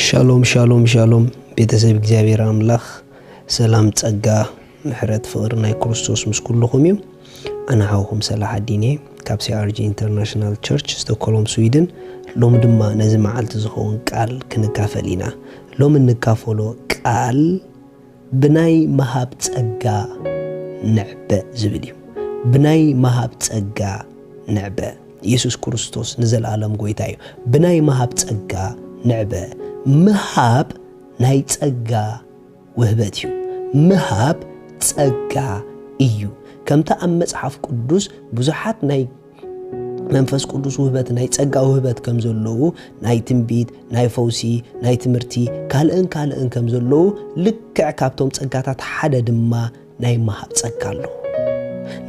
ሻሎም ሻሎም ሻሎም፣ ቤተሰብ እግዚኣብሔር ኣምላኽ፣ ሰላም፣ ጸጋ፣ ምሕረት፣ ፍቕሪ ናይ ክርስቶስ ምስ ኩልኹም እዩ። ኣነ ሓውኹም ሰላሕ ኣዲን እየ ካብ ሲ ኣር ጂ ኢንተርናሽናል ቸርች ስቶክሆልም ስዊድን። ሎሚ ድማ ነዚ መዓልቲ ዝኸውን ቃል ክንካፈል ኢና። ሎሚ እንካፈሎ ቃል ብናይ ምሃብ ጸጋ ንዕበ ዝብል እዩ። ብናይ ምሃብ ጸጋ ንዕበ። ኢየሱስ ክርስቶስ ንዘለኣለም ጎይታ እዩ። ብናይ ምሃብ ጸጋ ንዕበ። ምሃብ ናይ ጸጋ ውህበት እዩ። ምሃብ ጸጋ እዩ። ከምቲ ኣብ መጽሓፍ ቅዱስ ብዙሓት ናይ መንፈስ ቅዱስ ውህበት፣ ናይ ጸጋ ውህበት ከም ዘለዉ፣ ናይ ትንቢት፣ ናይ ፈውሲ፣ ናይ ትምህርቲ፣ ካልእን ካልእን ከም ዘለዉ፣ ልክዕ ካብቶም ጸጋታት ሓደ ድማ ናይ ምሃብ ጸጋ ኣሎ።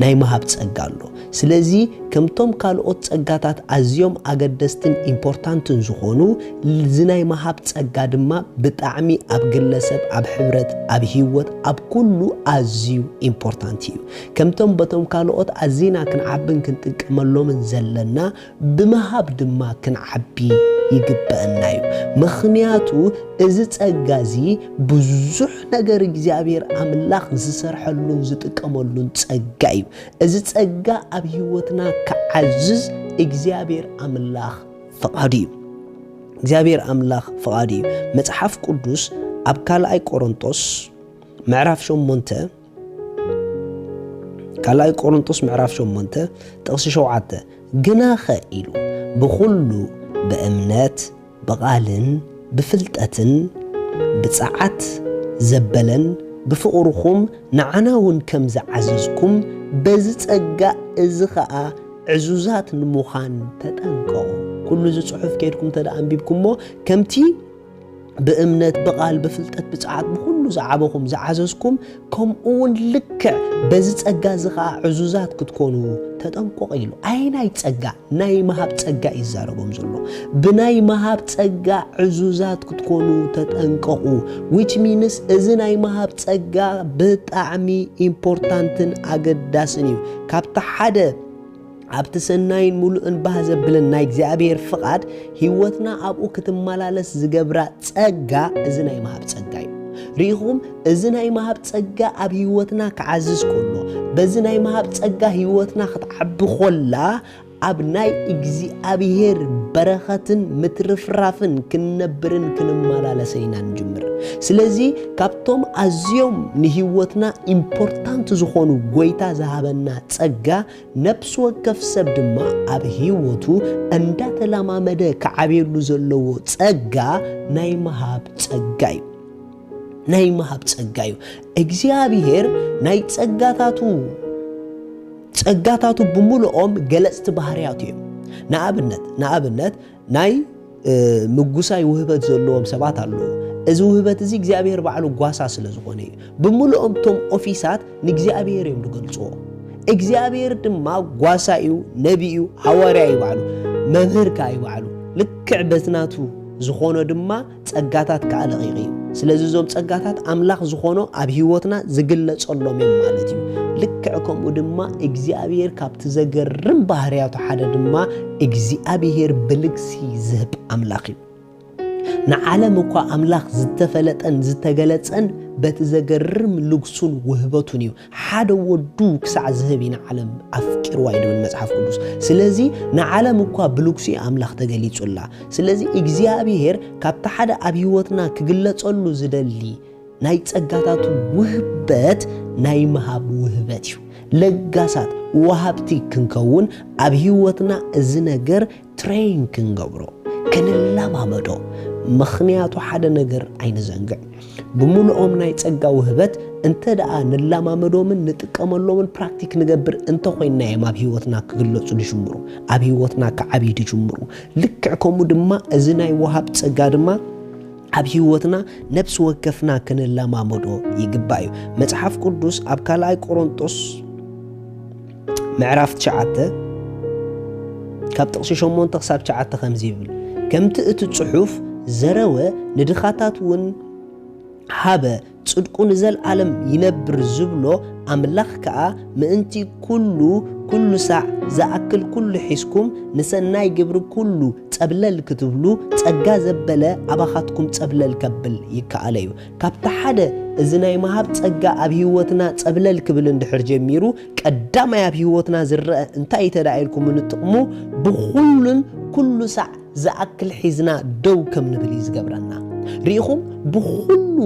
ናይ ምሃብ ጸጋ ኣሎ። ስለዚ ከምቶም ካልኦት ጸጋታት ኣዝዮም ኣገደስትን ኢምፖርታንትን ዝኾኑ፣ እዚ ናይ ምሃብ ጸጋ ድማ ብጣዕሚ ኣብ ግለሰብ፣ ኣብ ሕብረት፣ ኣብ ህይወት፣ ኣብ ኩሉ ኣዝዩ ኢምፖርታንት እዩ። ከምቶም በቶም ካልኦት ኣዚና ክንዓብን ክንጥቀመሎምን ዘለና፣ ብምሃብ ድማ ክንዓቢ ይግበአና እዩ። ምኽንያቱ እዚ ጸጋ እዚ ብዙሕ ነገር እግዚኣብሔር ኣምላኽ ዝሰርሐሉን ዝጥቀመሉን ጸጋ እዩ። እዚ ጸጋ ኣብ ህይወትና ክዓዝዝ እግዚኣብሔር ኣምላኽ ፍቓዱ እዩ። እግዚኣብሔር ኣምላኽ ፍቓዱ እዩ። መጽሓፍ ቅዱስ ኣብ ካልኣይ ቆሮንጦስ ምዕራፍ ሸሞንተ፣ ካልኣይ ቆሮንጦስ ምዕራፍ ሸሞንተ ጥቕሲ ሸውዓተ፣ "ግናኸ" ኢሉ፣ "ብኹሉ ብእምነት ብቓልን ብፍልጠትን ብጸዓት ዘበለን ብፍቕርኹም ንዓና እውን ከም ዝዓዘዝኩም በዚ ጸጋ እዚ ኸኣ ዕዙዛት ንምዃን ተጠንቀቑ።" ኩሉ እዚ ጽሑፍ ከይድኩም እንተ ደኣ ኣንቢብኩሞ፣ ከምቲ ብእምነት፣ ብቓል፣ ብፍልጠት፣ ብጸዓት፣ ብኹሉ ዝዓበኹም፣ ዝዓዘዝኩም፣ ከምኡ እውን ልክዕ በዚ ጸጋ እዚ ኸዓ ዕዙዛት ክትኮኑ ተጠንቀቑ ኢሉ። ኣየናይ ጸጋ? ናይ ምሃብ ጸጋ እዩ ዝዛረቦም ዘሎ። ብናይ ምሃብ ጸጋ ዕዙዛት ክትኮኑ ተጠንቀቑ። Which means እዚ ናይ ምሃብ ጸጋ ብጣዕሚ ኢምፖርታንትን ኣገዳስን እዩ። ካብቲ ሓደ ኣብቲ ሰናይን ምሉእን ባህ ዘብልን ናይ እግዚኣብሔር ፍቓድ ህይወትና ኣብኡ ክትመላለስ ዝገብራ ጸጋ፣ እዚ ናይ ምሃብ ጸጋ እዩ። ርኢኹም፣ እዚ ናይ ምሃብ ጸጋ ኣብ ህይወትና ክዓዝዝ ከሎ፣ በዚ ናይ ምሃብ ጸጋ ህይወትና ክትዓቢ ኮላ፣ ኣብ ናይ እግዚኣብሔር በረኸትን ምትርፍራፍን ክንነብርን ክንመላለስን ኢና ንጅምር። ስለዚ ካብቶም ኣዝዮም ንህይወትና ኢምፖርታንት ዝኾኑ ጎይታ ዝሃበና ጸጋ፣ ነፍሲ ወከፍ ሰብ ድማ ኣብ ህይወቱ እንዳተለማመደ ክዓብየሉ ዘለዎ ጸጋ ናይ ምሃብ ጸጋ እዩ። ናይ ምሃብ ጸጋ እዩ። እግዚኣብሔር ናይ ጸጋታቱ፣ ጸጋታቱ ብምልኦም ገለጽቲ ባህርያቱ እዮም። ንኣብነት፣ ንኣብነት ናይ፣ እ፣ ምጉሳይ ውህበት ዘለዎም ሰባት ኣለዉ። እዚ ውህበት እዚ እግዚኣብሔር ባዕሉ ጓሳ ስለ ዝኾነ እዩ። ብምልኦም እቶም ኦፊሳት ንእግዚኣብሔር እዮም ዝገልጽዎ። እግዚኣብሔር ድማ ጓሳ እዩ፣ ነቢ እዩ፣ ሃዋርያ እዩ ባዕሉ፣ መምህር ከኣ እዩ ባዕሉ። ልክዕ በቲ ናቱ ዝኾኖ ድማ ጸጋታት ከኣ ለቒቑ እዩ። ስለዚ እዞም ጸጋታት ኣምላኽ ዝኾኖ ኣብ ህይወትና ዝግለጸሎም እዮም ማለት እዩ። ልክዕ ከምኡ ድማ እግዚኣብሔር ካብቲ ዘገርም ባህርያቱ ሓደ ድማ እግዚኣብሔር ብልግሲ ዝህብ ኣምላኽ እዩ። ንዓለም እኳ ኣምላኽ ዝተፈለጠን ዝተገለጸን በቲ ዘገርም ልግሱን ውህበቱን እዩ። ሓደ ወዱ ክሳዕ ዝህብ እዩ ንዓለም ኣፍቂርዋ እዩ ዝብል መጽሓፍ ቅዱስ። ስለዚ ንዓለም እኳ ብልግሱ እዩ ኣምላኽ ተገሊጹላ። ስለዚ እግዚኣብሔር ካብቲ ሓደ ኣብ ህይወትና ክግለጸሉ ዝደሊ ናይ ጸጋታቱ ውህበት ናይ ምሃብ ውህበት እዩ። ለጋሳት ወሃብቲ ክንከውን ኣብ ህይወትና እዚ ነገር ትሬን ክንገብሮ፣ ክንለማመዶ። ምኽንያቱ ሓደ ነገር ኣይንዘንግዕ። ብምልኦም ናይ ጸጋ ውህበት እንተ ደኣ ንለማመዶምን ንጥቀመሎምን ፕራክቲክ ንገብር እንተ ኮይንና እዮም ኣብ ህይወትና ክግለጹ ዝጅምሩ፣ ኣብ ህይወትና ክዓብዩ ዝጅምሩ። ልክዕ ከምኡ ድማ እዚ ናይ ወሃብ ጸጋ ድማ ኣብ ህይወትና ነፍሲ ወከፍና ክንለማመዶ ይግባእ እዩ። መጽሓፍ ቅዱስ ኣብ ካልኣይ ቆሮንጦስ ምዕራፍ ትሽዓተ ካብ ጥቕሲ ሸሞንተ ክሳብ ትሽዓተ ከምዚ ይብል፣ "ከምቲ እቲ ጽሑፍ፣ 'ዘረወ ንድኻታት እውን ሃበ፣ ጽድቁ ንዘለኣለም ይነብር' ዝብሎ፣ ኣምላኽ ከኣ ምእንቲ ኩሉ ኩሉ ሳዕ ዝኣክል ኩሉ ሒዝኩም ንሰናይ ግብሪ ኩሉ ጸብለል ክትብሉ፣ ጸጋ ዘበለ ኣባኻትኩም ጸብለል ከብል ይከኣል እዩ። ካብቲ ሓደ፣ እዚ ናይ ምሃብ ጸጋ ኣብ ህይወትና ጸብለል ክብል እንድሕር ጀሚሩ፣ ቀዳማይ ኣብ ህይወትና ዝረአ እንታይ እዩ ተዳ ኢልኩም ንጥቕሙ፣ ብኹሉን ኩሉ ሳዕ ዝኣክል ሒዝና ደው ከም ንብል እዩ ዝገብረና። ርኢኹም፣ ብኹሉ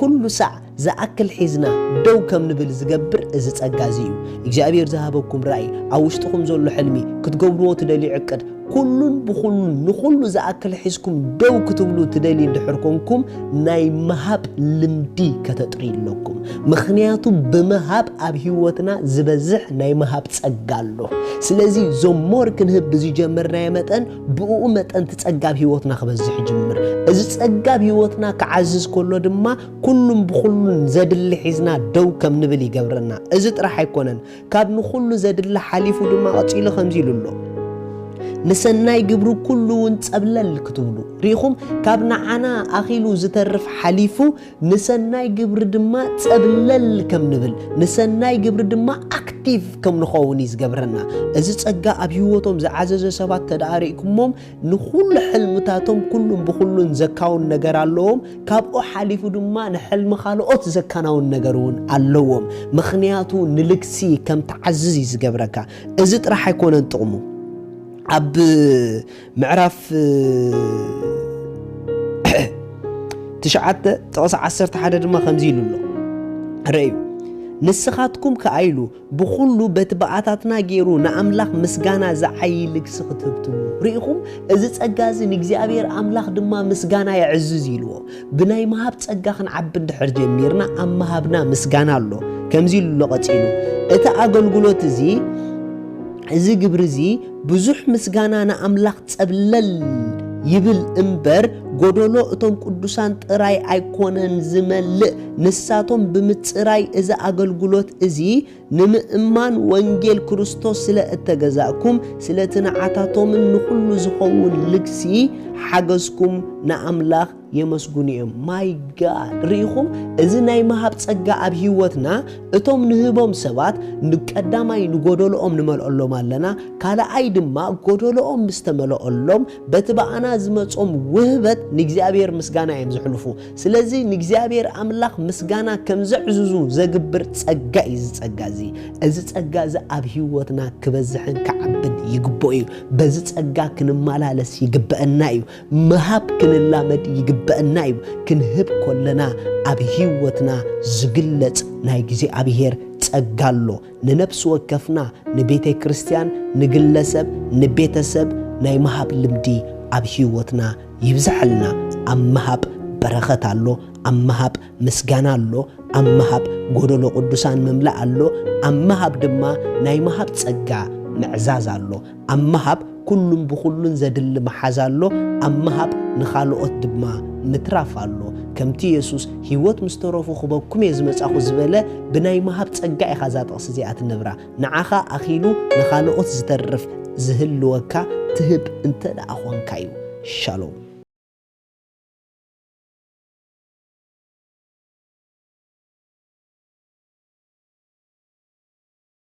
ኩሉ ሳዕ ዝኣክል ሒዝና ደው ከም ንብል ዝገብር እዚ ጸጋ እዚ እዩ። እግዚኣብሔር ዝሃበኩም ራእይ፣ ኣብ ውሽጥኹም ዘሎ ሕልሚ፣ ክትገብርዎ ትደልዩ ዕቅድ፣ ኩሉን ብኹሉን ንኹሉ ዝኣክል ሒዝኩም ደው ክትብሉ ትደልዩ እንድሕር ኮንኩም፣ ናይ ምሃብ ልምዲ ከተጥርዩ ኣለኩም። ምኽንያቱ ብምሃብ ኣብ ህይወትና ዝበዝሕ ናይ ምሃብ ጸጋ ኣሎ። ስለዚ ዞሞር ክንህብ ብዝጀመርናዮ መጠን፣ ብእኡ መጠን እቲ ጸጋ ኣብ ህይወትና ክበዝሕ ይጅምር። እዚ ጸጋ ኣብ ህይወትና ክዓዝዝ ከሎ ድማ፣ ኩሉን ብኹሉን ዘድሊ ሒዝና ደው ከም ንብል ይገብረና። እዚ ጥራሕ ኣይኮነን፣ ካብ ንኹሉ ዘድሊ ሓሊፉ ድማ ቀጺሉ ከምዚ ኢሉ ኣሎ፣ "ንሰናይ ግብሪ ኩሉ እውን ጸብለል ክትብሉ." ርኢኹም፣ ካብ ንዓና ኣኺሉ ዝተርፍ ሓሊፉ ንሰናይ ግብሪ ድማ ጸብለል ከም ንብል፣ ንሰናይ ግብሪ ድማ ኣክቲቭ ከም ንኸውን እዩ ዝገብረና። እዚ ጸጋ ኣብ ህይወቶም ዝዓዘዘ ሰባት ተደኣ ርኢኩሞም፣ ንኹሉ ሕልምታቶም ኩሉን ብኹሉን ዘካውን ነገር ኣለዎም። ካብኡ ሓሊፉ ድማ ንሕልሚ ካልኦት ዘከናውን ነገር እውን ኣለዎም። ምኽንያቱ ንልግሲ ከም ትዓዝዝ እዩ ዝገብረካ። እዚ ጥራሕ ኣይኮነን ጥቕሙ። ኣብ ምዕራፍ ትሽዓተ ጥቕሲ ዓሰርተ ሓደ ድማ ከምዚ ኢሉ ኣሎ። ረእዩ፣ "ንስኻትኩም ከኣ" ኢሉ፣ "ብኹሉ በቲ ብኣታትና ገይሩ ንኣምላኽ ምስጋና ዝዓዪ ልግሲ ክትህብትሙ." ርኢኹም፣ እዚ ጸጋ እዚ ንእግዚኣብሔር ኣምላኽ ድማ ምስጋና የዕዝዝ ኢልዎ። ብናይ ምሃብ ጸጋ ክንዓቢ እንድሕር ጀሚርና፣ ኣብ ምሃብና ምስጋና ኣሎ። ከምዚ ኢሉ ኣሎ ቀጺሉ፣ "እቲ ኣገልግሎት እዚ፣ እዚ ግብሪ እዚ ብዙሕ ምስጋና ንኣምላኽ ጸብለል ይብል እምበር፣ ጎደሎ እቶም ቅዱሳን ጥራይ ኣይኮነን ዝመልእ፣ ንሳቶም ብምጽራይ እዚ ኣገልግሎት እዚ ንምእማን ወንጌል ክርስቶስ ስለ እተገዛእኩም፣ ስለቲ ንዓታቶምን ንኹሉ ዝኸውን ልግሲ ሓገዝኩም ንኣምላኽ የመስግኑ እዮም። ማይ ጋድ፣ ርኢኹም፣ እዚ ናይ ምሃብ ጸጋ ኣብ ህይወትና፣ እቶም ንህቦም ሰባት ንቀዳማይ ንጎደሎኦም ንመልኦሎም ኣለና፣ ካልኣይ ድማ ጎደሎኦም ምስ ተመልኦሎም፣ በቲ ብኣና ዝመጾም ውህበት ንእግዚኣብሔር ምስጋና እዮም ዝሕልፉ። ስለዚ ንእግዚኣብሔር ኣምላኽ ምስጋና ከም ዘዕዝዙ ዘግብር ጸጋ እዩ እዚ ጸጋ እዚ። እዚ ጸጋ እዚ ኣብ ህይወትና ክበዝሕን ክዓብን ይግብኦ እዩ። በዚ ጸጋ ክንመላለስ ይግብአና እዩ። ምሃብ ክንላመድ ይግብአና እዩ። ክንህብ ከለና ኣብ ህይወትና ዝግለጽ ናይ እግዚኣብሔር ጸጋ ኣሎ። ንነፍሲ ወከፍና፣ ንቤተ ክርስቲያን፣ ንግለሰብ፣ ንቤተሰብ ናይ ምሃብ ልምዲ ኣብ ህይወትና ይብዝሐልና። ኣብ ምሃብ በረኸት ኣሎ፣ ኣብ ምሃብ ምስጋና ኣሎ፣ ኣብ ምሃብ ጎደሎ ቅዱሳን ምምላእ ኣሎ፣ ኣብ ምሃብ ድማ ናይ ምሃብ ጸጋ ምዕዛዝ ኣሎ። ኣብ ምሃብ ኩሉን ብኹሉን ዘድሊ መሓዝ ኣሎ፣ ኣብ ምሃብ ንኻልኦት ድማ ምትራፍ ኣሎ። ከምቲ የሱስ፣ "ህይወት ምስ ተረፉ ክበኩም እየ ዝመጻኹ" ዝበለ፣ ብናይ ምሃብ ጸጋ ኢኻ እዛ ጥቕሲ እዚኣ ትነብራ። ንዓኻ ኣኺሉ ንኻልኦት ዝተርፍ ዝህልወካ ትህብ እንተ ደኣ ኾንካ እዩ። ሻሎም።